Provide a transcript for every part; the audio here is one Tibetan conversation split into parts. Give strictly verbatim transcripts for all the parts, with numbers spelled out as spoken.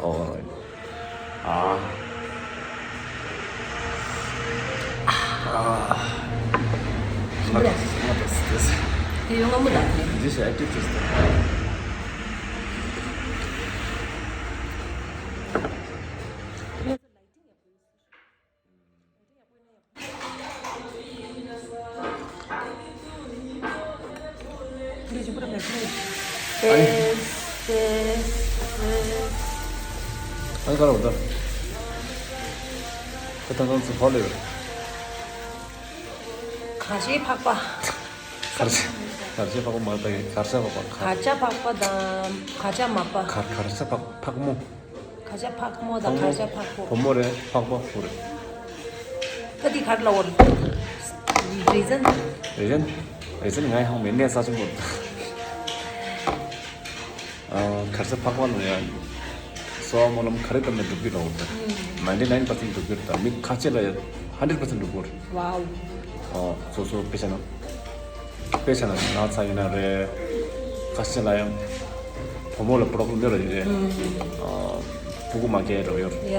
All right. Ah. Ah. Not, not this, this. དེ་ཡོང་ང་མོ་དང་དེ། This active system. ཨ་ནི་ཁ་ལོ་འདྲ། ཁ་ཐང་ཐང་ཚུ་ཧོ་ལེ་ཡོད། གར་ཞའི་ཕག་པ། གར་ཞ་གར་ཞ་ཕག་པ་མ་ད་གར་ཞ་ཕག་པ་གར། གར་ཞ་ཕག་པ་དང་གར་ཞ་མ་པ། གར་གར་ཞ་ཕག་ཕག་མོ། གར་ཞ་ཕག་མོ་དང་གར་ཞ་ཕག་པོ། བུ་མོ་རེད། ཕག་པ་བུ་རེད། ད་འདི་གར་ལ་འོར། རི་ཟན། རི་ཟན། རི་ཟན་ང་ཡང་མེད་ནས་ས་ཆུང་པོ། གར་ཞ་ཕག་པ་ལ་ཡང་གསོ་བ་སྨོན་ལམ་ག་རེ་བཏབ་ནས་འགྲུབ་ཀྱི་རེད་འོར་ད། ninety nine percent འགྲུབ་ཀྱི་རེད་ད། མི་ཁ་ཆེ་ལ་ཡང་hundred percent འགྲུབ་ཀྱི་རེད། Wow. སོ་སོ་དཔེ་ཆ་ན། དཔེ་ཆ་ན་ན་ཚ་ཡིན་ན་རེད། ཁ་ཤས་ལ་ཡང་བུ་མོ་ལ་པོ་རོབ་ལེམ་ཡོད་རེད། ཨུམ། ཨ། ཕྲུ་གུ་མ་སྐྱེས་འགྲོ་ཡོད། ཡ་ཡ།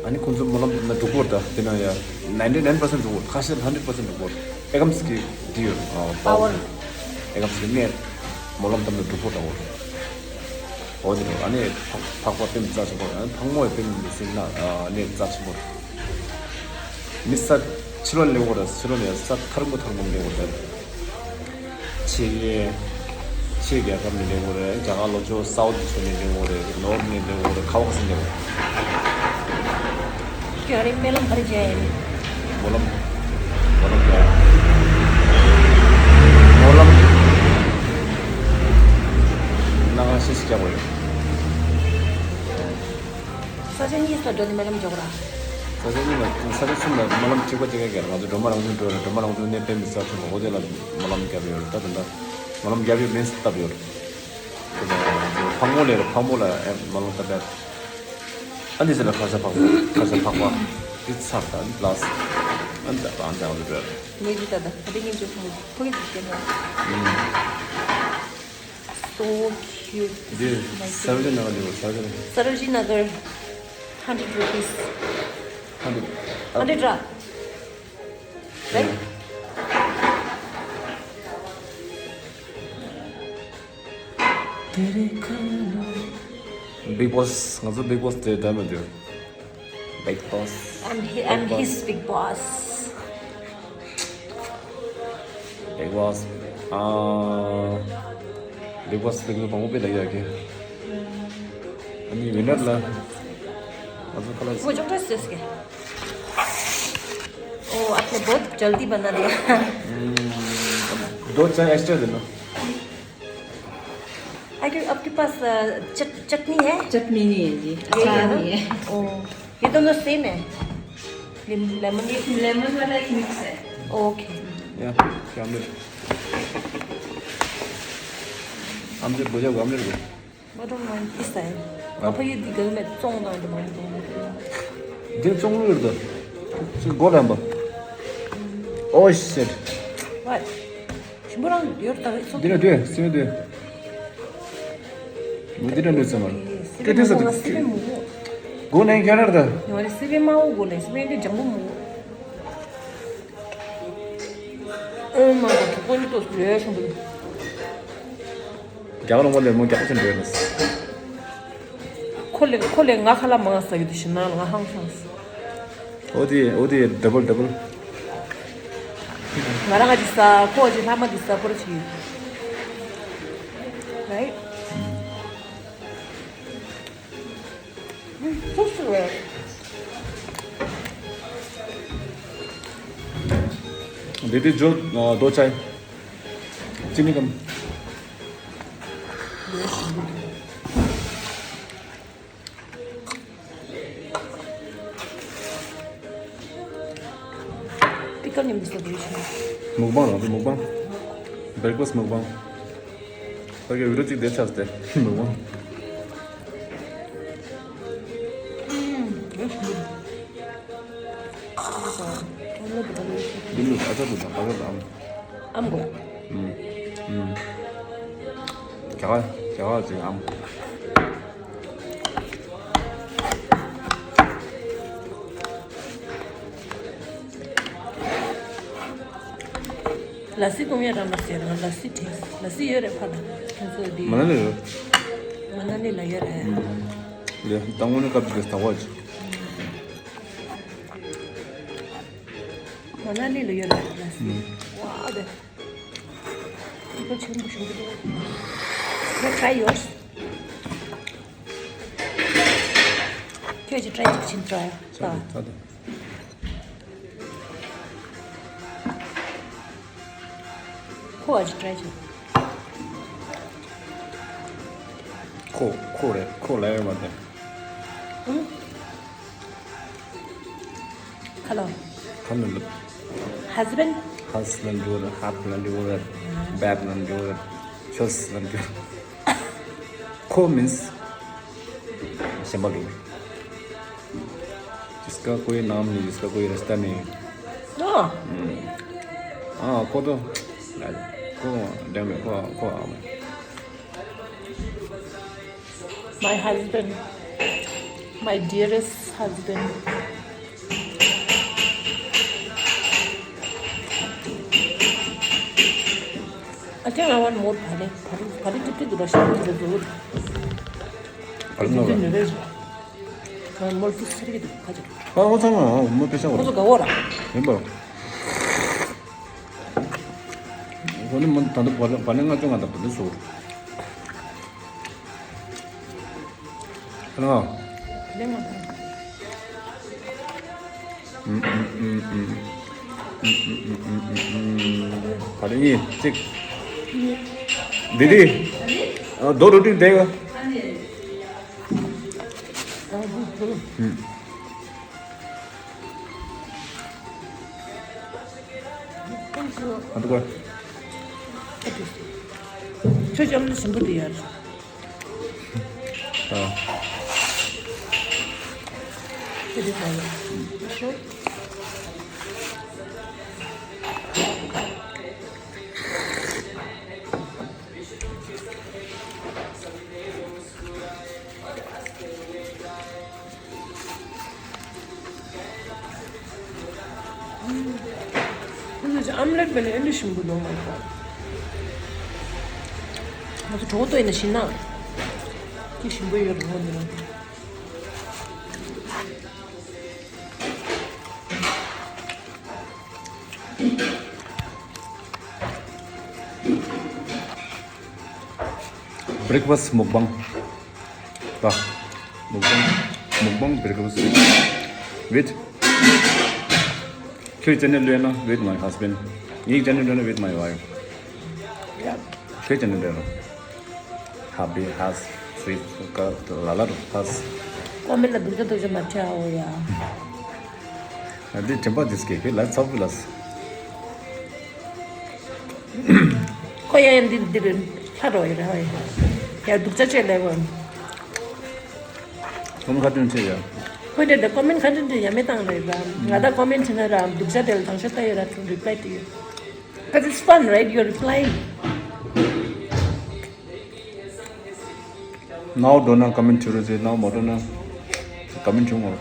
ཨ་ནི་ཁོང་ཚོ་སྨོན་ལམ་ན་འགྲུབ་པོར་ད་དེ་ན་ཡ་ninety nine percent འགྲུབ་པོར། ཁ་ཤས་hundred percent འགྲུབ་པོར། ཨེ་ཀམ་སི་ཀི་འདི་ཡོད། ཨ། པ་ཝར། ཨེ་ཀམ་སི་ཀི་ནས་སྨོན་ལམ་བཏབ་ན་འགྲུབ་པོ་འདྲ་བོ། འོ་དེ་རེད། ཨ་ནི་ཕག་ཕག་པ་དཔེ་མི་རྩ་ཆེན་པོ་རེད། ཨ་ནི་ཕག་མོ་ཡི་དཔེ་མི་སྲིད་ན་ཨ་ནི་རྩ་ཆེན་པོ་རེད། མི་ས་ཕྱི་ལོགས་ལེན་དགོས་རེད། ཕྱི་ལོགས་ནས་ས་ཐར་མོ་ཐར་མོ་ལེན་དགོས་རེད། ཕྱི་ཕྱི་རྒྱལ་ཁབ་ནས་ལེན་དགོས་རེད། རྒྱ་གར་ལོ་ཅོག་སའུ་ཐི་ཚོ་ནས་ལེན་དགོས་རེད། ནོར་ཐི་ནས་ལེན་དགོས་རེད། ག་བ་ག་ས་ལེན་དགོས་རེད། ཁྱོད་རང་རེ་སྨོན་ལམ་ག་རེ་བྱས་ཡིན། སྨོན་ལམ། སྨོན་ལམ་རྒྱག་སྨོན་ལམ། སྣ་ཁ་ཤས་ཤིག་རྒྱག་དགོས་ཡོད། ས་ཆ་གཉིས་སུ་འགྲོ་ནས་སྨོན་ལམ་རྒྱག་དགོས་ར། ས་ཆ་གཉིས་ལ། ས་ཆ་གསུམ་ལ་སྨོན་ལམ་གཅིག་པ་གཅིག་པ་རྒྱག་ང་ཚོ་སྒྲོལ་མ་རང་བྱུང་འགྲོ་ར། སྒྲོལ་མ་རང་བྱུང་ནས་དཔེ་མི་སྲིད་ཆེན་པོ། འོ་དེ་ལ་སྨོན་ལམ་རྒྱབ་ཡོད་ར། ད་དེ་འདྲ་སྨོན་ལམ་རྒྱབ་ཡོད་མིན་བཏབ་ཡོད་ར། དེ་ལ་ཕག་མོ་ལས་ར། ཕག་མོ་ལ་ཨེ་སྨོན་ལམ་བཏབ་པས། ཨ་ནི་ཟེར་ལ་ཁ་ཤ་ཕག་པ། ཁ་ཤ་ཕག་པ་འདི་ཚར་ད་ལ་སི་ཨ་ནི་ད་རང་ཅག་ལ་འགྲོ་ཡ་རེད། ངས་འདི་ལྟ་ད་ད་ངས་འཇོག་ཐུབ་མི་ཐུག་གི་འདུག་སྐྱེ་ན། So cute. འདི་ས་བྱི་ནང་ལ་ཡོད། ས་བྱི་ནང་། Sarojinagar, hundred rupees. Hundred. Hundred ར། Right? Big Boss. ང་ཚོ་Big Boss དེ་འདྲ་མི་འདུག Big Boss. I'm hi- I'm his big boss. Big Boss. ཨ། Big Boss དེ་ངའི་བུ་མོ་དཔེ་ལ་ཡག་གི། ཨ་ནི་winner ལ། ང་ཚོ་ཁ་ལག वो जो ड्रेस है इसके। ओ, आपने बहुत जल्दी बना दिया। हम्म, दो चाय एक्स्ट्रा देना। अगर आपके पास, अ, चट-, चटनी है? चटनी नहीं है जी, ये अचार है ना? नहीं है। ओ, ये दोनों सेम है? ये लेमन, ये लेमन वाला एक मिक्स है। ओके। या, क्या आमलेट? आमलेट भुजा हुआ, आमलेट को। वो तो मैं इस है। हाँ। पापा ये दिगल में चोंग ना दे, मैं तो। दिगल चोंग नहीं करता। इसको गोल है हम। Oh shit। What? ཞིམ་པོ་རང་ཡོད་ད་སོ། འདི་ལ་འདུས་སེམས་འདུས། མི་འདི་འདྲ་འདུས་ཚང་མ། སི་པན་མོ་མོ། སི་པན་མོ་མོ། སྒོ་ནས་རྒྱ་ནར་ད། ཡོང་རེ་སི་པན་མ་འོ་སྒོ་ནས་སི་པན་འདི་ལྗང་གུ་མོ་མོ། ཨོ་མ་གོ་ཐུག་པོ་ནི་ཏོ་ལོས་ཤོང་པོ། རྒྱ་གར་ལུང་པ་ལས་མོ་རྒྱ་གར་ཆེན་འདྲ་ཡོད་ལ། ཁོ་ལས་ཁོ་ལས་ང་ཁ་ལག་མང་ཟ་ཡོད་དུ་ཞིམ་ན་ང་ཧང་སངས། འོ་དེ་འོ་དེ་double double། ང་རང་ང་ཅིག་ཟ། ཁོ་ཅིག་ལྷག་མ་དེ་ཟ་པོ་ར་ཅིག་ཡོད། Right? ཚུགས་སུ་རེད། འདི་དེ་ཇོ་རྡོ་ཆའི་ཅི་ནི་ཀམ། Pickle ཉམས་སུ་བསྡུས་ཤིང་། མུག་པང་རང་ཚོ་མུག་པང་། Breakfast མུག་པང་། ད་གི་བི་ཌིའོ་གཅིག་དེ་ཆགས་ཏེ་མུག་པང་། འདི་ནི་ཨ་ཅག་ཏུ་དང་ཨ་ཅག་ཏུ་ཨམ། ཨམ་གོ། ཨམ། ཨམ། རྒྱ་གར་རྒྱ་གར་ཅིག་ཨམ། ལ་སི་གཏོང་ཡ་ར་མ་ཟེར་ང་ལ་སི་དྲན། ལ་སི་ཡོད་རེད་ཕ་ལ། ཁྱོད་ཚོ་འདི་མ་ན་ལི་ཡོད། མ་ན་ལི་ལ་ཡོད་རེད། ལེ་ད་དངོས་གནས་སྐབས་ཀྱི་ཟླ་བ་ཅིག་མ་ན་ལི་ལ་ཡོད་རེད་ལ་སི། ཝ་དེ། ཁོ་ཆེན་པོ་ཞིག་འདུག Let's try yours. ཁྱོད་ཀྱིས་try ཅིག་ཕྱིན་try ད། ཁོ་ཨ་ཅི་try ཅིག་ཁོ་ཁོ་རེད་ཁོ་ལ་ཡོད་མ་རེད། ཨུམ། Hello. Hello. Husband. Husband ཡོད་རེད། husband ཡོད་རེད། bad ལ་ཡོད་རེད། ཤོས་ལ་ཡོད་རེད། ཁོ་means གཞན་པ་རེད། जिसका कोई नाम नहीं, जिसका कोई रास्ता नहीं। ཨོ། ཨ་ཁོ་ཏོ། ཁོ་འདྲ་མེད་ཁོ་ཁོ་ཨ་མ། My husband, my dearest husband. I think I want more pare. Pare, pare tipti dura shi dura dura. Pare no. Tipti nure. Ka mol tu sri ki dura. ཨ་ཨོ་ཚང་མ་མོ་པེ་ཤ་ཁོ་ཚོ་ག་བོ་ར། ཡིན་པ། ཁོ་ནི་མོ་ད་ལྟ་བ་ལེ་བ་ལེ་ལྔ་བཅུ་ང་དང་བ་ལེ་སོ། ཨ། ཨུམ་ཨུམ་ཨུམ་ཨུམ། ཨུམ་ཨུམ་ཨུམ་ཨུམ་ཨུམ། བ་ལེ་གཉིས་གཅིག་དེ་དེ། ཨ་རྡོ་རུ་ཏིན་དེ་ག་ཨུམ། ཨ་འདུག་ག་ཁྱོད་ཅམ་ལ་ཞིམ་པོ་དེ་ཡར། ཨ། ཁྱོད་དེ་ཚར་ཡོད། ཁོ་ཚོས་ཨམ་ལེ་ཊི་བས་ལ་ཨེ་འདྲ་ཞིམ་པོ་འདུག་མ་གཏོགས། ང་ཚོ་གྲོགས་ཏོ་ཡིན་ན་ཤི་ན། ཅི་ཞིམ་པོ་ཡོད་རེད་ངོ་འདི་ན། Breakfast mukbang. ད་mukbang mukbang breakfast with ཁྱོད་ཅན་ནས་ལོས་ན་with my husband. ངའི་ཅན་ནས་ལོས་ན་with my wife. ཁྱོད་ཅན་ནས་ལོས་ན། Happy has sweet ལ་ལ་རུ་has. ཀོ་མེན་ལ་སྡུག་ཅག་སྡུག་ཅག་མ་ཁྲལ་འོ་ཡ། ཨ་འདི་དྲན་པ་འདི་སྐད་ཁྱོད་ལ་ཚ་བུ་ལ། ཁོ་ཡ་ཡ་འདི་འདི་རུ་ལྷ་རོ་ཡ་ར་ཧ་ཡ། ཡ་སྡུག་ཅག་ཅེས་ལས་བ། ཀོ་མེན་ཁ་ཏོན་ཆེ་ཡ། ཁོས་དེ་ཀོ་མེན་ཁ་ཏོན་དེ་ཡ་མེ་བཏང་རེད་ར། ང་ད་ཀོ་མེན་ཆེ་ན་ར་སྡུག་ཅག་དེ་ལ་དང་ཤོ་ལྟ་ཡོད་ར་to reply to you. Because it's fun, right? You're replying. ནའོ་འགྲོ་ན་ཀོ་མེན་བྱེད་རོགས་བྱེད། ནའོ་མ་འགྲོ་ན་ཀོ་མེན་བྱུང་ངོ་།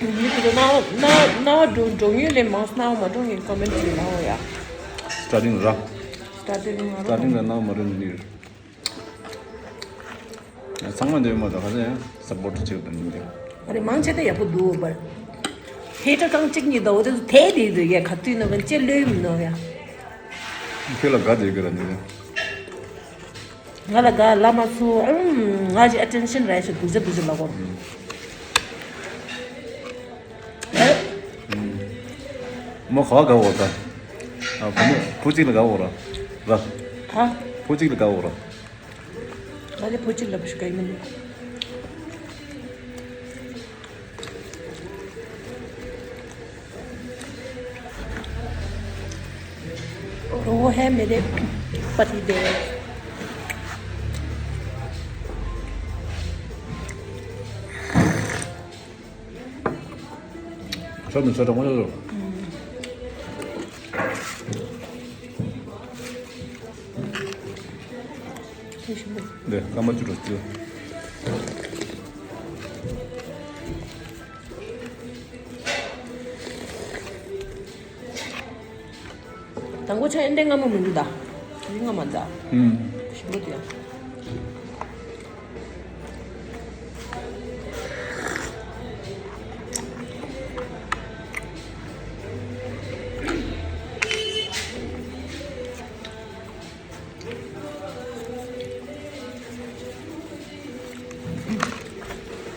ཡིན་དུས་ནའོ་ནའོ་ནའོ་འགྲོ་འགྲོ་ཡུལ་ལས་མང་སོང་། ནའོ་མ་འགྲོ་ངས་ཀོ་མེན་བྱེད་ནའོ་ཡ། སི་ཊར་ཊིང་ར། སི་ཊར་ཊིང་ར་ནའོ་མ་འགྲོ་ནི་ནི། ཚང་མ་འདོད་མ་གཏོགས་ག་ཚོད་ཡང་སབ་པོར་ཊི་བྱེད་དང་ཉིན་དེ། ཨ་རེ་མང་ཆེ་ད་ཡག་པོ་འདུག་པར། ཧེ་ཊར་རྐང་གཅིག་གཉིས་ད་འོ་དེ་ཚོ་དེ་དེ་དུ་ཡ་ག་དུས་ན་གན་ཅེ་ལོས་མི་ནོ་ཡ། ཁྱོད་ལ་དགའ་བྱེད་ཀྱི་ར་ཉིན་དེ། ང་ལ་དགའ་ལ་མ་སུ་ཨུམ་ང་ཅི་ཨ་ཊེན་ཤན་རེ་ཤི་སྡུག་ཅག་སྡུག་ཅག་ལ་གོ། མོ་ག་བ་དགའ་འོ་ད། ཨ་བུ་མོ་བུ་གཅིག་ལ་དགའ་འོ་ར། ར། ཧ། བུ་གཅིག་ལ་དགའ་འོ་ར། ང་ལས་བུ་གཅིག་ལ་བུ་ཞིག་ག་ཡིན་མི་འདུག वो है मेरे पति देव। ཆོག་ནི་ཆོག་གྲོགས་མོ་ཆོག་གྲོགས་ཅི། དང་པོ་ཆ་ཨེ་འདྲའི་མངར་མོ་མི་འདུག་ད། དེ་མངར་མ་འདུག་ཨུམ། ཞིམ་པོ་འདུག་ཡ།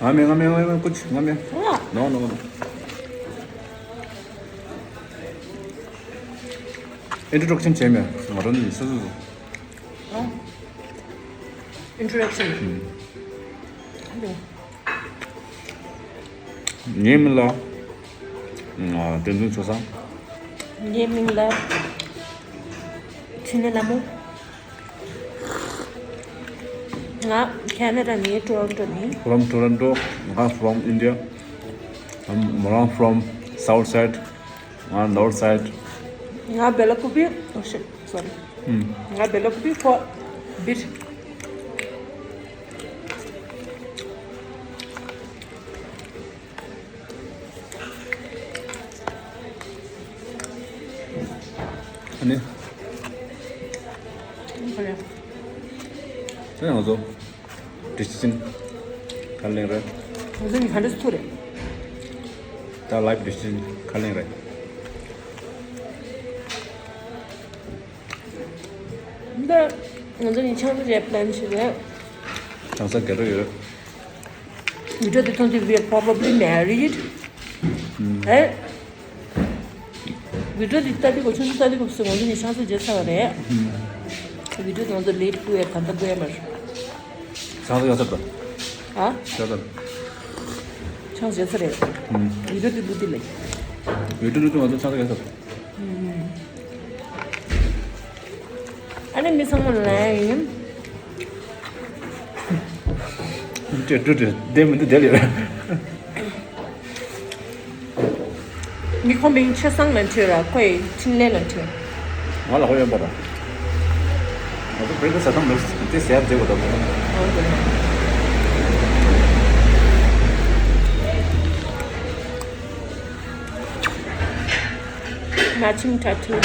ང་མེད་ང་མེད་ང་མེད། ཀུ་ཆུ་ང་མེད། ཨ། No, no, no. Introduction བྱས་མེད། ང་རང་ནི་སོ་སོ་སོ། ཨ། Introduction. ཨུམ། ངའི་མིང་ལ། ཨ། བསྟན་འཛིན་ཆོས་བཟང་། ངའི་མིང་ལ་འཕྲིན་ལས་ལྷ་མོ། ང་ཁེ་ན་ཌ་ནས། ཊོ་རོན་ཊོ་ནས། From Toronto. ང་from India. I'm from south side. ང་north side. ང་བེ་ལ་ཀུ་པི། Oh shit, sorry. ཨུམ། ང་བེ་ལ་ཀུ་པི་for bit. ཨ་ནི། ཨ་ནི་ག་རེ། དེ་ནས་ང་ཚོ་decision་ག་ལེན་རེད། ང་ཚོ་གཉིས་ག་འདྲ་ཐུག་རེད། ད་life decision་ག་ལེན་རེད། འདི་ང་ཚོ་གཉིས་ཆང་ས་རྒྱག་plan་བྱས་རེད། ཆང་ས་རྒྱག་འདོད་ཡོད། བི་ཌིའོ་འདི་མཐོང་དུས། We are probably married. ཨུམ། ཨེ། བི་ཌིའོ་འདི་ལྟ་དུས་གོ། ཆུང་ཆུང་ལྟ་དུས་གོ་སོང་། ང་ཚོ་གཉིས་ཆང་ས་བརྗེས་ཚར་བ་རེད། ཨུམ། བི་ཌིའོ་འདི་ང་ཚོ་ལེཊ་བསྐུར་ཡ་གང་ལྟར་བསྐུར་ཡ་མ་རེད། ཆང་ས་ཡག་ཚར་དང་། ཨ། ཡག་ཚར། ཆང་ས་བརྗེས་ཚར་རེད། ཨུམ། བི་ཌིའོ་འདི་བླུག་དུས་ལེ། བི་ཌིའོ་བླུག་དུས་ང་ཚོ་ཆང་ས་ཡག་ཚར། ཨུམ། ཨ་ནི་མི་ཚང་མ་ལ་ཡིན། ཅེ་ཀྲུ་ཀྲུ་བདེ་མི་འདུག་བདེ་ལེ། མི་ཁོ་མིང་ཆོས་བཟང་ལ་འཁྲིད་ར། ཁོ་ཡི་འཕྲིན་ལས་ལ་འཁྲིད། ང་ལ་ཁོ་ཡོད་པ་ར། ང་ཚོ་བོད་དུ་ཟ་ཐང་མེད་དེ་ཟེར་བརྗེད་པ་དང་། ཨོ་ཀེ། Matching tattoo.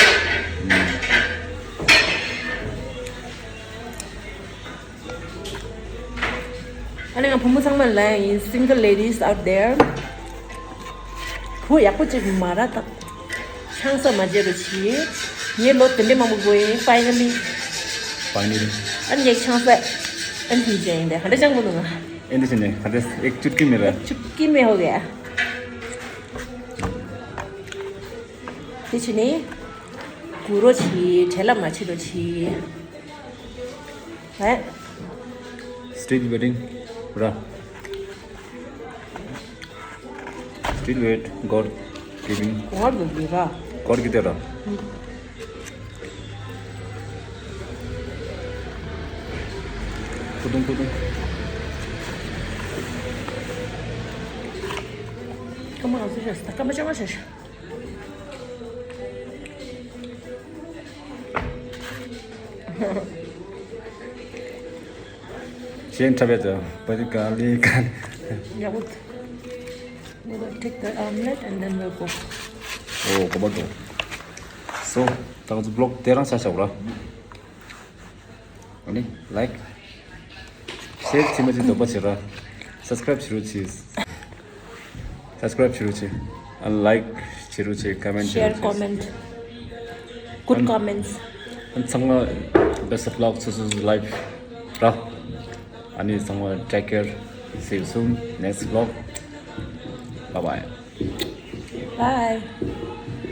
ཨ་ནི་ང་བུ་མོ་ཚང་མ་ལ་ཡིན། Single ladies out there. བུ་ཡག་པོ་ཅིག་མ་རག་ད། ཆང་ས་མ་བརྗེད་རོགས་གྱིས། ངས་ལོ་དེ་འདྲའི་མང་པོ་འགོར་ཡིན། Finally. Finally. ཨ་ནི་ངས་ཆང་ས་ཨན་ཐིན་ཅན་ཡིན་ཏེ། ག་འདྲ་ཅང་གོ་འདུག་ང་། ཨན་ཐིན་ཅན་ནས་ག་འདྲ་ཨེག་ཅུར་ཀི་མེ་ར། ཨེག་ཅུར་ཀི་མེ་ཧོ་གེ། དེ་ཕྱི་ནས་གུ་རོ་ཆི། བྲེལ་ལ་མ་ཆི་རོ་ཆི། ཨེ། Still waiting, ར། Still wait, God giving. གོང་བར་འགྲོ་གི་ར། God give the ར། ཁུ་ཏུང་ཁུ་ཏུང་། སྐར་མ་ང་ཚོ་ཤ་སྐར་མ་བཅོ་ལྔ་ཤ་ཤ། གཞན་འཁྲབ་ཡ་ཅི། པ་ཏི་ཀ་ལི་ཀ། Yeah, what? We'll take the omelette and then we'll go. ཨོ། གོ་བ་འགྲོ། So, ད་ང་ཚོ་བི་ལོག་དེ་རང་ཆ་བཞག་ར། ཨ་ནི་like, share བྱེད་མ་བྱེད་དོགས་པ་བྱེད་ར། Subscribe བྱེད་རོགས་གྱིས། Subscribe བྱེད་རོགས་གྱིས། ཨ། Like བྱེད་རོགས་གྱིས། Comment བྱེད་Share, རོགས་གྱིས། Comment. Good comments. ཨ། ཚང་མ་best of luck to your life ར། ཨ་ནི་ཚང་མ་take care. See you soon. Next vlog. Bye bye. Bye.